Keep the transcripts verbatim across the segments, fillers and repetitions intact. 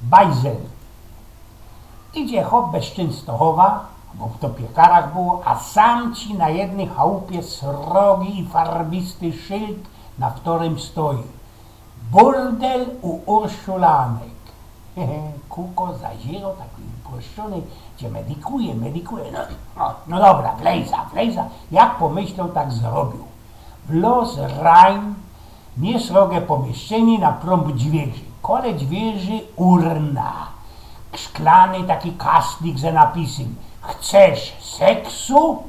Bajzel. Idzie chop bez Czynstochowa, bo to w piekarach było, a sam ci na jednej chałupie srogi i farbisty szyld, na wtorym stoi: „Burdel u Urszulanek”. Kuko zaziro taki uproszczony, że medikuje, medikuje. No, no, no dobra, wlejza, wlejza. Jak pomyśloł, tak zrobił. Wloz rań, niesroge pomieszczenie na prōmb dźwierzi. Kole dźwierzi urna. Szklany taki kastlik ze napisym: „Chcesz seksu?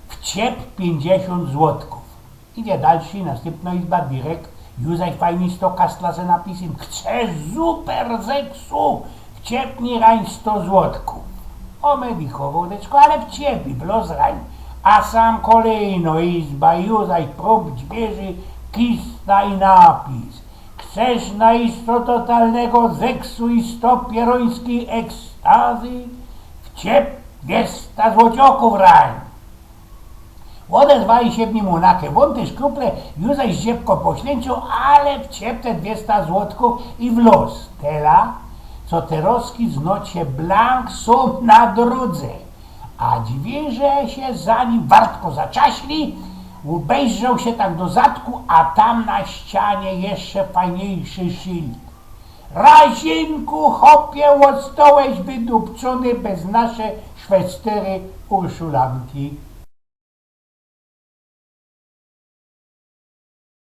Wciep piyńćdziesiōnt złotków”. Idzie dalszy, nastympnŏ izba, direkt, już zaś fajny sto kastla ze napisym: „Chcesz super seksu? Wciepnij rań sto złotków”. Ômedichowoł deczko, ale wciep i wloz rań. A sam kolejnŏ izba, już zaś prōmb dźwierzi, kista i napis: „Chcesz na isto totalnego seksu i sto pierōńskiej ekstazy? Wciep dwiesta złocioków rań”. Ôdezwali sie w nim unake. Ôn tyż kruple, już zaś zdziebko pośliyńcziōł, ale wciep te dwiesta złotków i wloz. Tela, co te roski znocie blank sōm na drōdze. A dźwierze sie za nim wartko zaczasili, ubejrzoł sie tak do zadku, a tam na ścianie jeszcze fajniejszy szyld: „Razinku, chopie, ôstołeś wydupczōny bez nasze szwestery Urszulanki”.